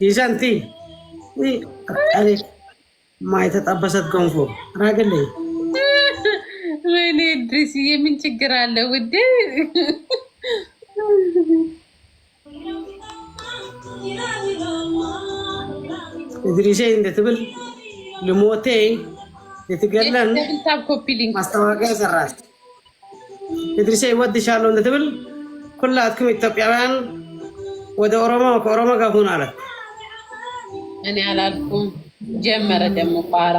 ይዛንቲ ማይተጠበሰት ገንፎ ራግልኝ። ወይኔ ድሪስዬ፣ ምን ችግር አለ ውዴ? እድሪሴ እንደትብል ልሞቴ የትገለን Tap copy link። ማስታወቂያ ሰራች። እድሪሴ ይወድሻለሁ እንደትብል ኩላትኩም ኢትዮጵያውያን ወደ ኦሮሞ ከኦሮሞ ጋር ሁን አለት። እኔ አላልኩም። ጀመረ ደግሞ ፋራ።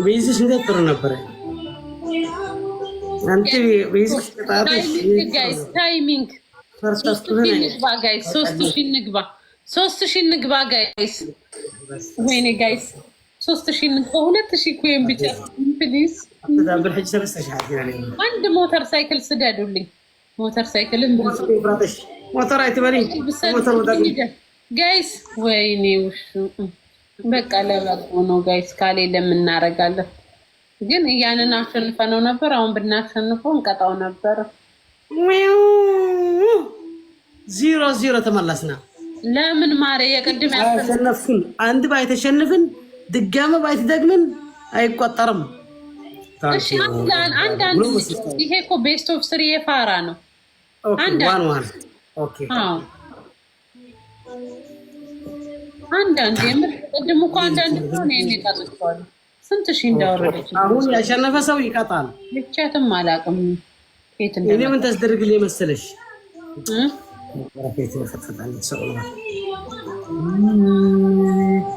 ቢይዝሽ እንዴት ጥሩ ነበረ። አንቺ ቢይዝሽ ቅጣትሽ Timing guys፣ timing። 3000 እንግባ guys፣ 3000 እንግባ፣ 3000 እንግባ guys። ወይኔ guys፣ 3000 እንግባ። 2000 coin ብቻ please። Double ሕጂ 3000። አንድ ሞተር ሳይክል ስደዱልኝ። ሞተር ሳይክልን ሞተር አይትበሊ ሞተር። Guys። ወይኔ ውሹ፣ በቃ ለበጎ ነው guys። ካሌለ እናደርጋለን። ግን ያንን አሸንፈነው ነበር። አሁን ብናሸንፈው እንቀጣው ነበር። 0-0 ተመለስና። ለምን ማሬ? የቅድም አሸነፍን። አንድ ባይተሸንፍን ድጋመ ባይትደግምን አይቆጠርም። እሺ አንድ አንድ አንድ። ይሄ እኮ best of three የፋራ ነው። አንድ 1-1፣ okay። አዎ፣ አንዳንድ የምር ቅድም እኮ አንዳንድ እኮ ነው የኔ ቀጥቼዋለሁ። ስንት ሺህ እንዳወረደች። አሁን ያሸነፈ ሰው ይቀጣል። ብቻትም አላውቅም የት እኔ እንደመጣ። ምን ታስደርግልኝ መሰለሽ? እ?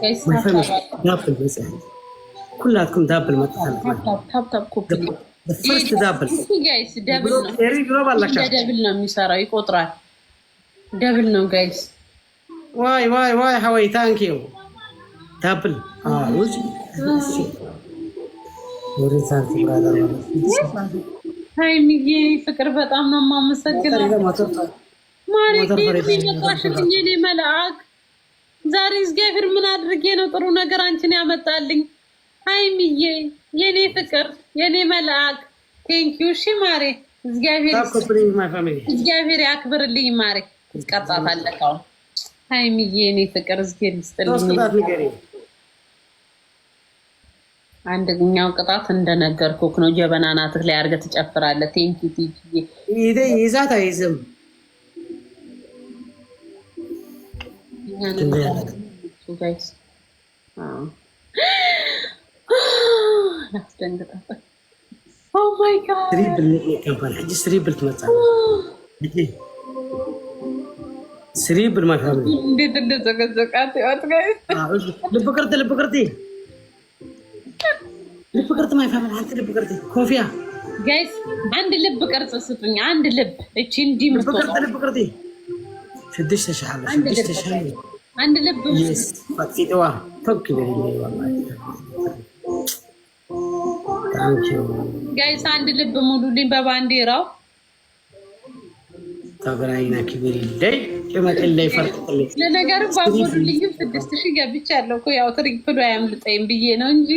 Guys። ኩላትኩም double መጥታል። Tap tap copy። First double። Guys፣ double ነው። እንደ double ነው የሚሰራው፣ ይቆጥራል። Double ነው guys። ዋይ ዋይ ዋይ ሀወይ፣ thank you፣ double። ውጭ። Thank you brother። ሀይሚዬ ፍቅር በጣም ነው የማመሰግነው። ማሬ፣ መጣሽልኝ የኔ መልአክ። ዛሬ እግዚአብሔር ምን አድርጌ ነው ጥሩ ነገር አንቺን ያመጣልኝ? ሀይሚዬ የኔ ፍቅር፣ የኔ መልአክ፣ thank you። እሺ ማሬ፣ እግዚአብሔር ያክብርልኝ ማሬ። ትቀጣታለህ አሁን። ሀይሚዬ የኔ ፍቅር፣ እግዚአብሔር ይስጥልኝ። አንደኛው ቅጣት እንደነገርኩህ ነው። ጀበና ናትህ ላይ አድርገህ ትጨፍራለህ። Thank you ቲጂዬ። ይዛት አይዝም። Guys፣ ላስደንግጣት። Oh my God። Triple ይቀበል ሕጂ triple ትመጣለህ። Triple my family። እንዴት እንደዘቀዘቃት ይወት guys። ልብ ቅርጥ፣ ልብ ቅርጥ፣ ልብ ቅርጥ my family፣ አንተ ልብ ቅርጥ ኮፊያ። Guys፣ አንድ ልብ ቅርጽ ስጡኝ። አንድ ልብ እቺ እንዲህ ልብ ቅርጥ፣ ልብ ቅርጥ፣ 6000 አለ፣ 6000። አንድ ልብ። Yes፣ ፈጢጥዋ ቶክ በሌለ ወላሂ፣ thank you። Guys፣ አንድ ልብ ሙሉልኝ በባንዲራው። ተገናኝና ክብር ይለይ ጭመቅለይ ፈርጥቅለይ። ለነገሩ ባሞዱልኝም 6000 ገብቻለሁ እኮ፣ ያው triple ኡ አያምልጠኝ ብዬ ነው እንጂ።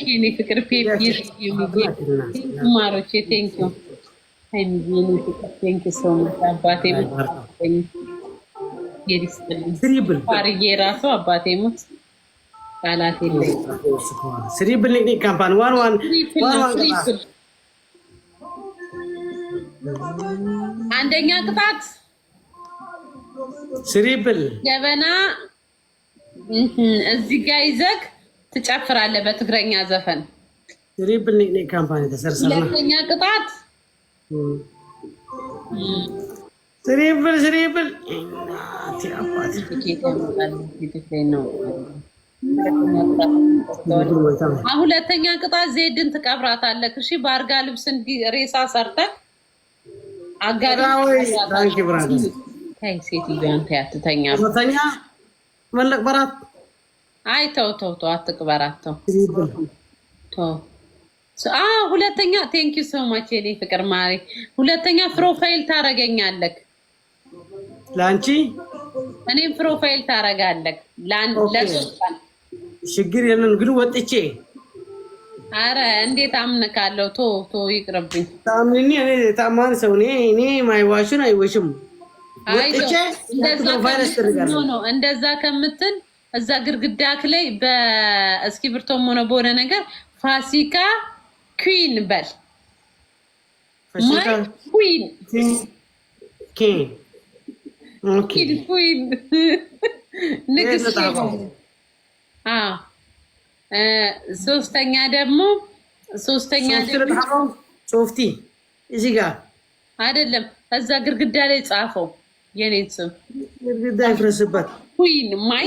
የኔ ፍቅር ፔፒ ማሮቼ፣ thank you ሀይሚዬ፣ የኔ ፍቅር፣ thank you so much አባቴ ይስጥልኝ። Triple። ፋርዬ ራሱ አባቴ ሙት ቃላት የለኝም። Triple ኒክ company፣ 1-1። Triple one ነው። One ቅጣት። Triple። አንደኛ ቅጣት Triple። ጀበና እዚህ ጋ ይዘህ ትጨፍራለህ በትግረኛ ዘፈን። Triple ኒክ company ተሰርሰርና። ሁለተኛ ቅጣት Triple፣ triple፣ እናቴ አባቴ። ነው። ሁለተኛ ቅጣት ዜድን ትቀብራታለህ። እሺ፣ በአርጋ ልብስ እንዲህ ሬሳ ሰርተህ አጋሪ። Thank you brother። ተይ ሴትዮዋን ተይ፣ አትተኛ። ሶስተኛ መለቅ በራት። አይ ተው ተው ተው፣ አትቅበራት። ተው ተው። ሁለተኛ፣ thank you so much የኔ ፍቅር ማሪ። ሁለተኛ profile ታረገኛለህ። ለአንቺ። እኔም profile ታረጋለህ ለ3 ቀን። ችግር የለም ግን ወጥቼ። አረ እንዴት አምንካለሁ? ቶ ቶ ይቅርብኝ። ታምንኒ፣ እኔ ታማኝ ሰው እኔ ማይዋሽን አይወሽም። ወጥቼ profile አስደርጋለሁ። No፣ እንደዛ ከምትል እዛ ግድግዳክ ላይ በእስክሪብቶም ሆነ በሆነ ነገር ፋሲካ queen በል። ፋሲካ queen። King, okay። Queen፣ ንግስት። አዎ፣ ሶስተኛ ደግሞ ሶፍቲ እዚህ ጋር። አይደለም፣ እዛ ግድግዳ ላይ ጻፈው የኔን ስም። ግድግዳ ይፍረስበት። Queen my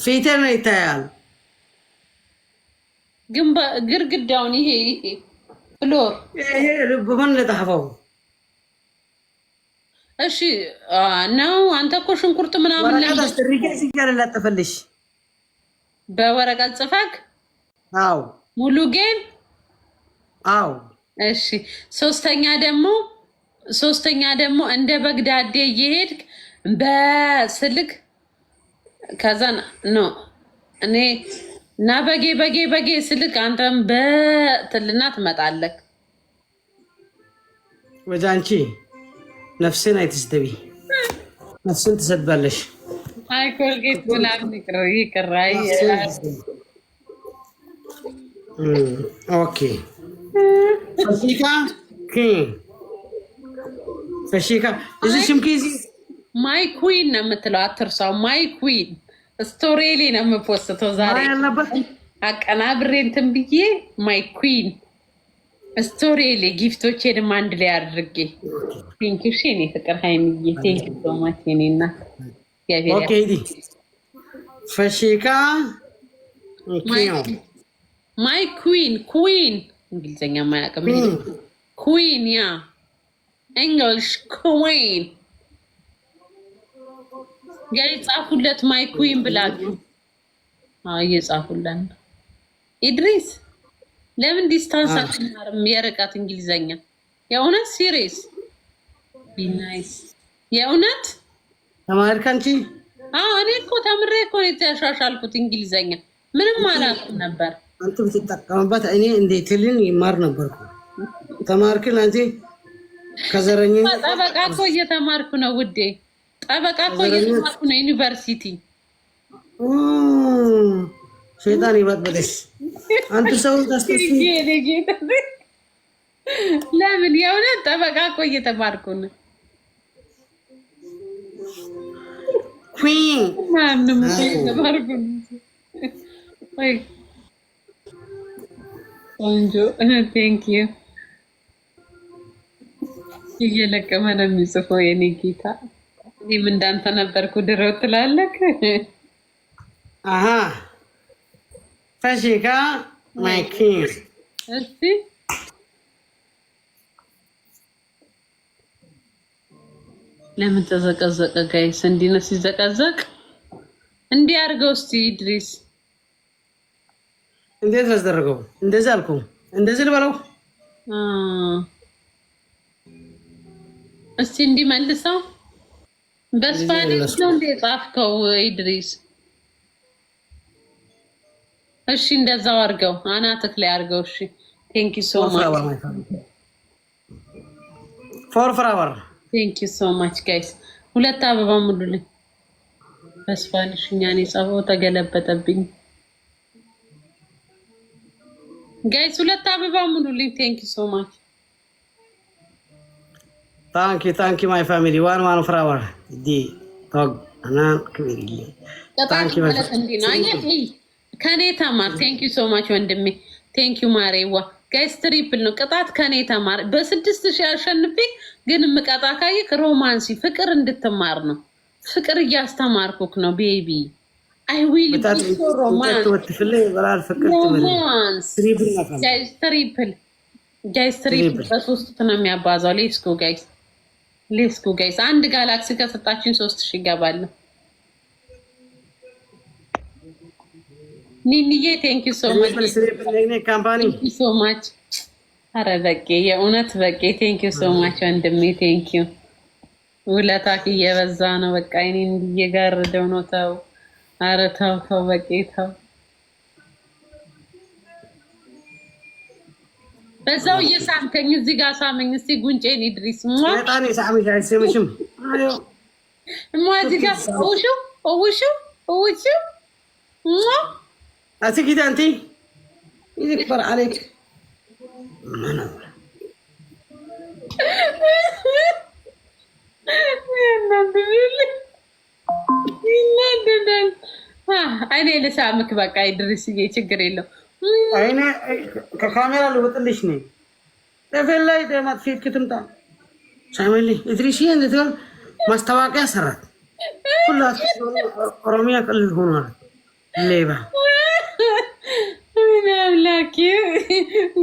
ፊቴ ነው ይታያል። ግርግዳውን ይሄ floor። በማን ለጣፈው? እሺ ነው። አንተ እኮ ሽንኩርት ምናምን ወረቀት አስደርጌ እዚህ ጋር ላጠፈልሽ። በወረቀት ጽፈክ? አዎ። ሙሉ game? አዎ። እሺ፣ ሶስተኛ ደግሞ እንደ በግዳዴ እየሄድክ በስልክ፣ ከዛ no እኔ እና በጌ በጌ በጌ ስልክ አንተም በትልና ትመጣለህ። ወደ አንቺ ነፍስን አይትስደቢ፣ ነፍስን ትሰድባለሽ። አይ ኮልጌት ምናምን ይቅር ይቅር። አይ። Okay፣ ፋሲካ queen፣ ፋሲካ እዚ ስምኪ እዚ። My queen ነው የምትለው፣ አትርሳው። My queen story ላይ ነው የምፖስተው ዛሬ። ያለበት። አቀናብሬ እንትን ብዬ my queen story ላይ gift ኦቼንም አንድ ላይ አድርጌ። Thank you የኔ ፍቅር ሀይሚዬ፣ thank you so much የኔ እናት። Okay፣ ሂዲ ፋሲካ queen። My queen, queen፣ እንግሊዝኛ ማያውቅም። Queen, yeah, English queen። Guys ጻፉለት my queen ብላችሁ። አዎ፣ እየጻፉለን ነው። ኢድሪስ፣ ለምን distance አትማርም? የርቀት እንግሊዘኛ፣ የእውነት serious, be nice፣ የእውነት። ተማርክ አንቺ? አዎ፣ እኔ እኮ ተምሬ እኮ ነው የተሻሻልኩት። እንግሊዘኛ ምንም አላውቅም ነበር። አንተ ብትጠቀምበት እኔ እንዴት ልን ይማር ነበርኩ። ተማርክን አንቺ ከዘረኝነት ጠበቃ እኮ እየተማርኩ ነው ውዴ። ጠበቃ እኮ እየተማርኩ ነው ዩኒቨርሲቲ። ሸይጣን ይበጥብጥሽ። አንተ ሰው ታስተፊ። ለምን? የእውነት ጠበቃ እኮ እየተማርኩ ነው። Queen። ማንም እኮ እየተማርኩ ነው። ወይ ቆንጆ፣ thank you። እየለቀመ ነው የሚጽፈው የኔ ጌታ። እኔም እንዳንተ ነበርኩ ድሮ ትላለህ። አሃ፣ ፋሲካ my queen። እስቲ ለምን ተዘቀዘቀ? Guys፣ እንዲህ ነው ሲዘቀዘቅ። እንዲህ አድርገው እስቲ ኢድሪስ። እንዴት ላስደረገው? እንደዚህ አልኩ። እንደዚህ ልበለው። እስቲ እንዲመልሰው። በ Spanish ነው እንደ የጻፍከው ኢድሪስ? እሺ፣ እንደዛው አድርገው፣ አናትክ ላይ አድርገው። እሺ፣ thank you so much። Four flower። Thank you so much guys። ሁለት አበባ ሙሉልኝ። በ Spanish እኛን የጻፈው ተገለበጠብኝ። Guys፣ ሁለት አበባ ሙሉልኝ። Thank you so much። Thank you, thank you my family, one one flower ዲ ቶግ አናን ክብር። ቅጣት ማለት እንዲህ ነው። አየህ፣ ከኔ ተማር። Thank you so much ወንድሜ። Thank you ማሬዋ። Guys፣ triple ነው ቅጣት። ከኔ ተማር። በ6,000 አሸንፌ ግን ምቀጣ ካየክ romance ፍቅር እንድትማር ነው። ፍቅር እያስተማርኩክ ነው baby። I will romance, guys። Triple guys፣ triple በሶስት ነው የሚያባዛው። Let's go guys፣ let's go guys። አንድ ጋላክሲ ከሰጣችን 3,000 ይገባል። ኒኒዬ፣ thank you so much so much። አረ በቄ፣ የእውነት በቄ፣ thank you so much ወንድሜ፣ thank you። ውለታክ እየበዛ ነው። በቃ እኔን እየጋረደው ነው። ተው፣ አረ ተው ተው፣ በቄ ተው። በዛው እየሳምከኝ እዚህ ጋር ሳመኝ እስቲ ጉንጬን ኢድሪስ። ሰይጣን የሳምሽ አይስምሽም። ሟ እዚህ ጋር ውሹ ውሹ ውሹ። አትኪት አንቲ ይክበር አለክ። ይናደዳል። እኔ ልሳምክ በቃ ኢድሪስዬ፣ ችግር የለው። አይኔ ከካሜራ ልውጥልሽ ነኝ። ጠፌን ላይ ማጥፊት ክትምጣ ሳሚልኝ ኢድሪስዬ እንድትል ማስታወቂያ ሰራት። ሁላት ኦሮሚያ ክልል ሆኗል። ሌባ። ምን አምላኬ።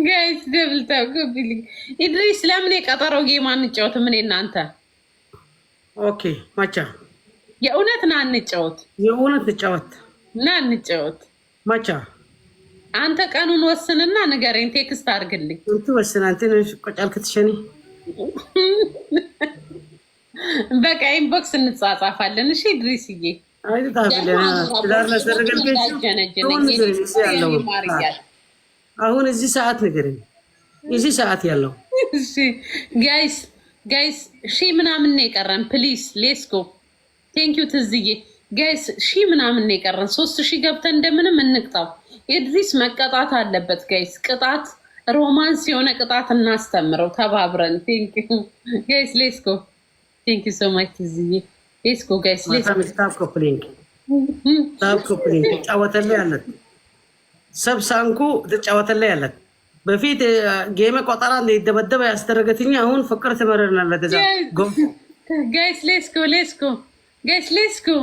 Guys, double tap copy link። ኢድሪስ፣ ለምን የቀጠሮ game አንጫወትም? እኔ እናንተ። Okay ማቻ። የእውነት ና እንጫወት። የእውነት እንጫወት። ና እንጫወት። ማቻ። አንተ ቀኑን ወስንና ንገረኝ፣ text አድርግልኝ። አንተ ወስን፣ አንተ ነሽ ቆጫል ክትሸኒ። በቃ inbox እንጻጻፋለን። እሺ ኢድሪስዬ። አይ ታብለ ትዳር ያለው አሁን እዚህ ሰዓት ንገረኝ። እዚህ ሰዓት ያለው። Guys, guys፣ ሺ ምናምን ነው የቀረን። Please, let's go። Thank you ትዝዬ። Guys፣ ሺ ምናምን ነው የቀረን። 3000 ገብተን እንደምንም እንቅጣው። ኢድሪስ መቀጣት አለበት guys። ቅጣት፣ romance የሆነ ቅጣት እናስተምረው ተባብረን። Thank you guys, let's go። Thank you so much ትዝዬ። Let's go guys, let's Tap copy link, tap copy link። ትጫወተልህ ያለት ሰብሳንኩ ትጫወተልህ ያለት በፊት game ቆጠራ እንደይደበደበ ያስደረገትኝ አሁን ፍቅር ትመረናለት እዛ። Guys, let's go, let's go guys, let's go።